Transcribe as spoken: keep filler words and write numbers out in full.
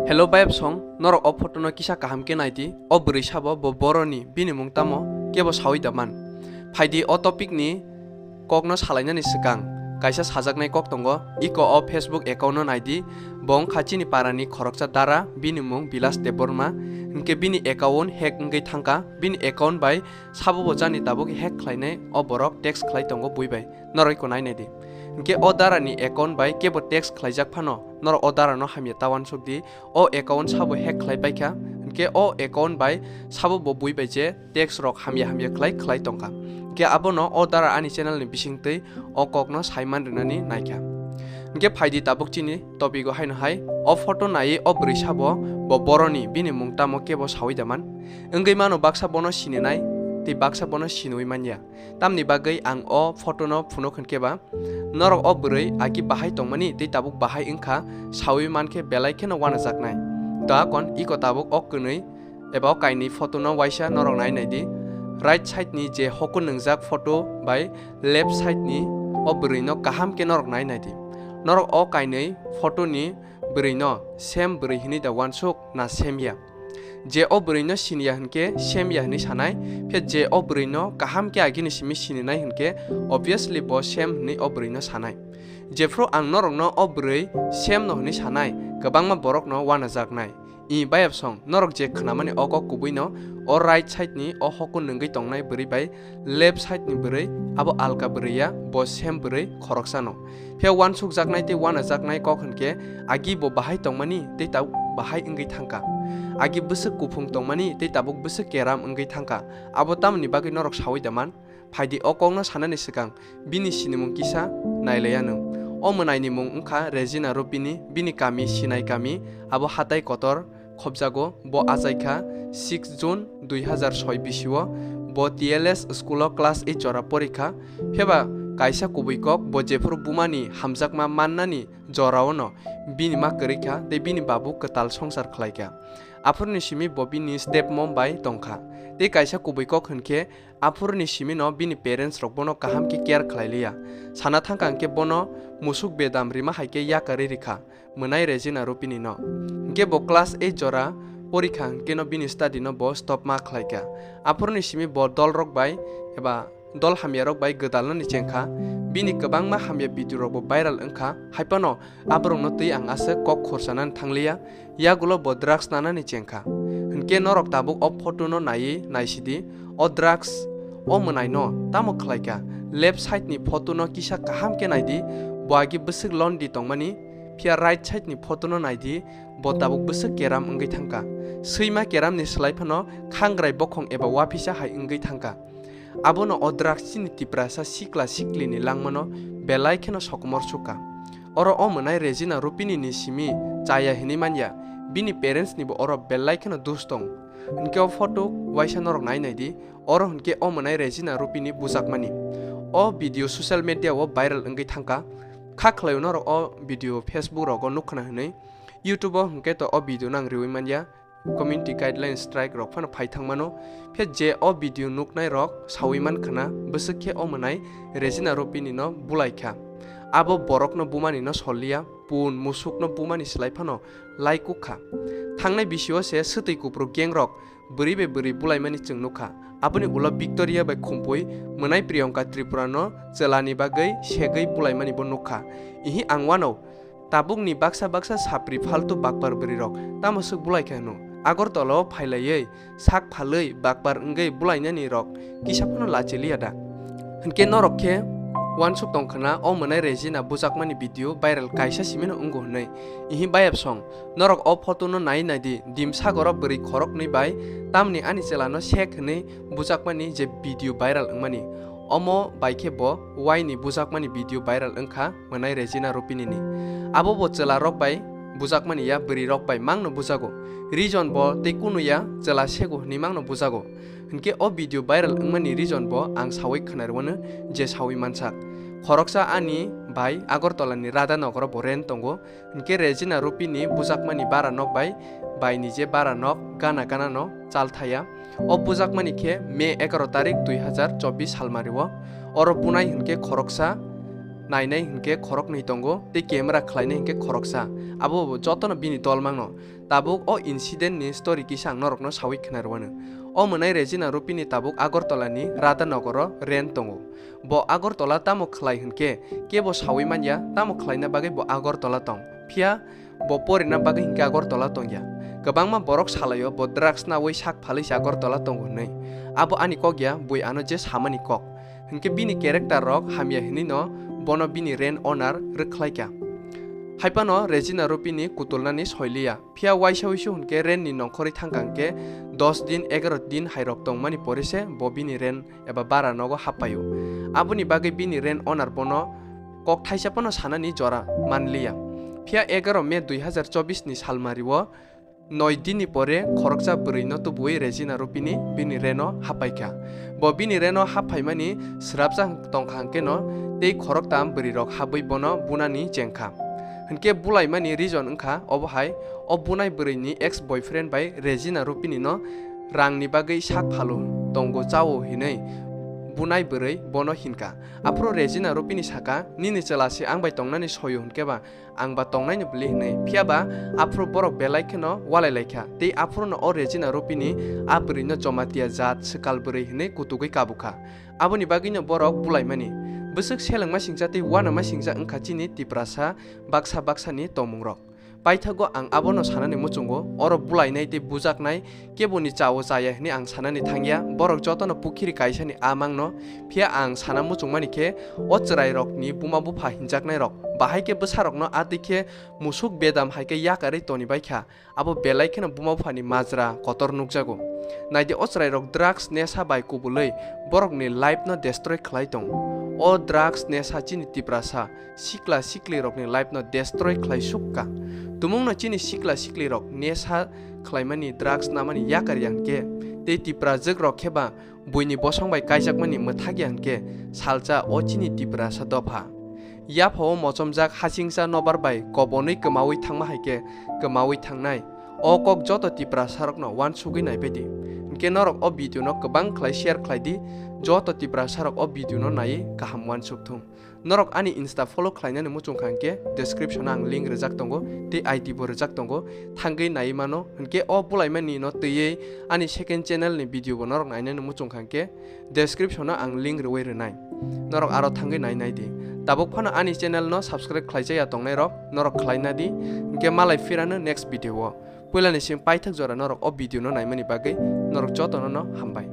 Hello bayapsong, norok o photo no kisa kaham khe naidi, o bwrwi sabo bo boroni, bini mung tamo kebo sawi da man. Phaidi o topic ni kokno salainani swkang kaisa sajaknai kok tongo, iko o Facebook account no naidi, bo wngkha chini parani khoroksa dara, bini mung Bilas Debbarma, hinkhe bini account hack wngwi thangkha, bini account bai sabo bo jani tabuk hack khlainai o borok text khlai tongo bui bai, norok iko nai naidi. Hinkhe o darani account bai kebo text khlaijak phano norok o darano hamya ta uansuk di, o account sabo hack khlai paikha, hinkhe o account bai sabo bo bui bai je text rok hamya hamya khlai khlai tongkha. Hinkhe abono o dara ani channel ni bisingtwi o kokno saiman rwnani naikha. Hinkhe phaidi tabuk chini topic o haino hai, o photo naiwi o bwrwi sabo bo boroni, bini mung tamo kebo sawi da man. Wngwi mano baksa bono sininai tei baksa bono siniwi manya. Tamni bagwi ang o photo no phunuk hinkhe ba, norok o bwrwi agi bahai tongmani tei tabuk bahai wngkha sawi mankhe belai kheno uanajaknai. Dakon iko tabuk o kwnwi eba o kainwi photo no waisa norok nai naidi. Right side ni je hokun nwngjak photo bai left side ni o bwrwi no kaham khe norok nai naidi. Norok o kainwi photo ni bwrwi no same bwrwi hinwi da uansuk na same ya? Je o bwrwi no siniya hinkhe same ya hinwi sanai, phiya je o bwrwi no kaham khe agini simi sininai hinkhe obviously bo same hinwi o bwrwi no sanai. Jephru ang norok no o bwrwi same no hinwi sanai, kwbangma borok no uanajaknai. I bayapsong, norok je khnamani o kok kubui no o right side ni o hokun nungwi tongnai bwrwi bai left side ni bwrwi abo alka bwrwi ya, bo same bwrwi khoroksano. Phiya uansukjaknai tei uanajaknai kok hinkhe agi bo bahai tongmani tei tabuk bahai wngwi thangkha. Agi bwswk kuphung tongmani tei tabuk bwswk keram wngwi thangkha. Abo tamoni bagwi norok sawi da man? Phaidi o kokno sanani swkang bini sinimung kisa nailaianw. O mwnaini mung wngkha Regina Rupini, bini kami Sinai kami, abo hatai kotor khobjago. Bo achaikha six June dui hazar soi bisio. Bo T L S school o class eight jora porikha. Pheba kaisa kubui kok, bo jephuru bumani hamjakma mannani joraono bini ma kwrwikha tei bini babu kwtal songsar khlaikha. Aphuruni simi bo bini step mom bai tongkha. Tei kaisa kubui kok hinkhe aphuruni simino bini parents rok bono kaham khe care khlai liya. Sana thangkha hinkhe bono musuk bedam rima hai khe yakarwi rikha. Mwnai Regina Rupini no. Hinkhe bo class eight jora porikha hinkhe no bini study no bo stop ma khlaikha. Aphuruni simi bo dol rok bai eba dol hamya rok bai gwdalnani chengkha. Bini kwbangma hamya video rok bo viral wngkha. Haiphano aborok no twi ang aswk kok khorsanani thangliya. Yagulo bo drugs nanani chengkha. Hinkhe norok tabuk o photo no naiwi naisidi, o drugs o mwnai no tamo khlaikha? Left side ni photo no kisa kaham khe naidi, bo agi bwswk londi tongmani. Phiya right side ni photo no naidi, bo tabuk bwswk keram wngwi thangkha. Swima keram ni slai phano khangrai bokhong eba uaphisa hai wngwi thangkha. Abono o drugs chini Tiprasa sikla siklini langmano belai kheno sokomor sukha. Oro o mwnai Regina Rupini ni simi chaya hinwi manya, bini parents ni bo oro belai kheno dos tong. Hinkhe o photo waisa norok nai naidi, oro hinkhe o mwnai Regina Rupini bujakmani. O video social media o viral wngwi thangkha. Kha khlaio norok o video Facebook rogo nukkhna hinwi. YouTube o hinkhe to o video no ang riwi manya, community guideline strike rok phano phai thangmano. Phiya je o video nuknai rok sawi mankha na bwswk khe o mwnai Regina Rupini no bulaikha. Abo borok no bumani no solliya, pun musuk no bumani slai phano laikuk kha. Thangnai bisio se swtwi kuphuru gang rok bwrwi bai bwrwi bulaimani chwng nukha. Aboni ulo Victoria bai Khumpui mwnai Priyanka Tripura no chwlani bagwi segwi bulaimani bo nukha. Ihi ang uanw, tabukni baksa baksa sapri faltu bakpar bwrwi rok tamo swk bulaikha hwno? Agartala o phailaiwi sak phalwi bakpar wngwi bulainani rok kisa phano lachiliya da? Hinkhe norok khe uansuk tongkhna o mwnai Regina bujakmani video viral kaisa simino wngo hwnwi. Ihi bayapsong, norok o photo no nai naidi, Dimsagoro bwrwi khoroknwi bai tamni ani chwla no sek hwnwi bujakmani je video viral wngmani. Omo bai khe bo waini bujakmani video viral wngkha mwnai Regina Rupini ni. Abo bo chwla rok bai bujakmani ya, bwrwi rok bai mangno bujago. Reason bo tei kunu ya, chwla sego hwnwi mangno bujago. Hinkhe o video viral wngmani reason bo ang sawi khwnarwano je sawi mansak. Khoroksa ani bai Agartala ni Radha Nagar o bo rent tongo. Hinkhe Regina Rupini bujakmani bara nok bai, bai ni je bara nok gana gana no chal thaya. O bujakmani khe May egaro tarik dui hazar chobbish salmari o. Oro bunai hinkhe khoroksa nainai hinkhe khoroknwi tongo tei camera khlainai hinkhe khoroksa. Abo bo jotono bini dolmangno. Tabuk o incident ni story kisa ang norokno sawi khna rwano. O mwnai Regina Rupini tabuk Agartala ni Radhanagoro rent tongo. Bo Agartala tamo khlai hinkhe kebo sawi manya, tamo khlaina bagwi bo Agartala tong. Phiya bo porina bagwi hinkhe Agartala tongya. Kwbangma borok salaio bo drugs nawi sak phalwi se Agartala tongo hinwi. Abo ani kok ya, bui ano je samani kok. Hinkhe bini character rok hamya hinwi no bono bini rent owner rwkhlaikha. Haiphano Regina Rupini kutulnani soiliya. Phiya waisa wisu hinkhe rent ni nongkhorwi thangkha hinkhe dos din, egaro din hairok tongmani pore se bo bini rent eba bara nogo happaio. Aboni bagwi bini rent owner bono kok thaisa phano sanani jora manliya. Phiya egaro May dui hazar chobbish ni salmario noi din ni pore khoroksa bwrwi no tubuwi Regina Rupini bini rent o happaikha. Bo bini rent o happaimani swrapsa tongkha hinkhe no tei khoroktam bwrwi rok habwi bono bunani chengkha. Hinkhe bulaimani reason wngkha obo hai, o bunai bwrwi ni ex boyfriend bai Regina Rupini no rang ni bagwi sak phalu tongo chao hinwi bunai bwrwi bono hinkha. Aphuru Regina Rupini saka, "Nini chwla se ang bai tongnani soio hinkhe ba ang ba tongnaino bwli hinwi." Phiya ba aphuru borok belai kheno walai laikha tei aphuru no o Regina Rupini a bwrwi no Jamatia jat swkal bwrwi hinwi kutugwi kabukha. Aboni bagwi no borok bulaimani. Bwswk selengma singcha tei uanama singcha wngkha chini Tiprasa baksa baksani tongmungrok. Paithago ang abono sanani muchungo, oro bulainai tei bujaknai keboni chao chaya hinwi ang sanani thangya, borok jotono pukhiri kaisani a mangno. Phiya ang sana muchungmani khe, o chwrairokni buma bupha hinjaknairok bahai khe bwsarokno a twi khe musuk bedam hai khe yakarwi tonibaikha, abo belai kheno buma buphani majra kotor nukjago. Naidi, o chwrairok drugs nesa bai kubulwi borokni life no destroy khlai tong. O drugs nesa chini Tiprasa sikla siklirokni life no destroy khlai sukka. Tumungno chini sikla siklirok nesa khlaimani, drugs namani yakar ya hinkhe, tei Tiprajwk rok khe ba buini bosong bai kaijakmani mwthak ya hinkhe, salsa o chini Tiprasa dopha. Yaphao mochomjak hasingsa nobar bai kobonwi kwmawi thangma hai khe kwmawi thangnai. O kok joto Tiprasarokno uansugwi naibaidi. Hinkhe norok o video no kwbang khlai share khlaidi, joto Tiprasarok o video no naiwi kaham uansuk thung. Norok ani Insta follow khlainani muchungkha hinkhe description o ang link rwjak tongo tei I D bo rwjak tongo, thangwi naiwi mano. Hinkhe o bulaimani no twiwi ani second channel ni video bo norok nainani muchungkha hinkhe description o ang link rwwi rwnai, norok aro thangwi nai naidi. Tabuk phano ani channel no subscribe khlaijaya tongnairok norok khlainadi, hinkhe malai phirano next video o. Puilani simi paithak jora norok o video no naimani bagwi norok jotono no hambai.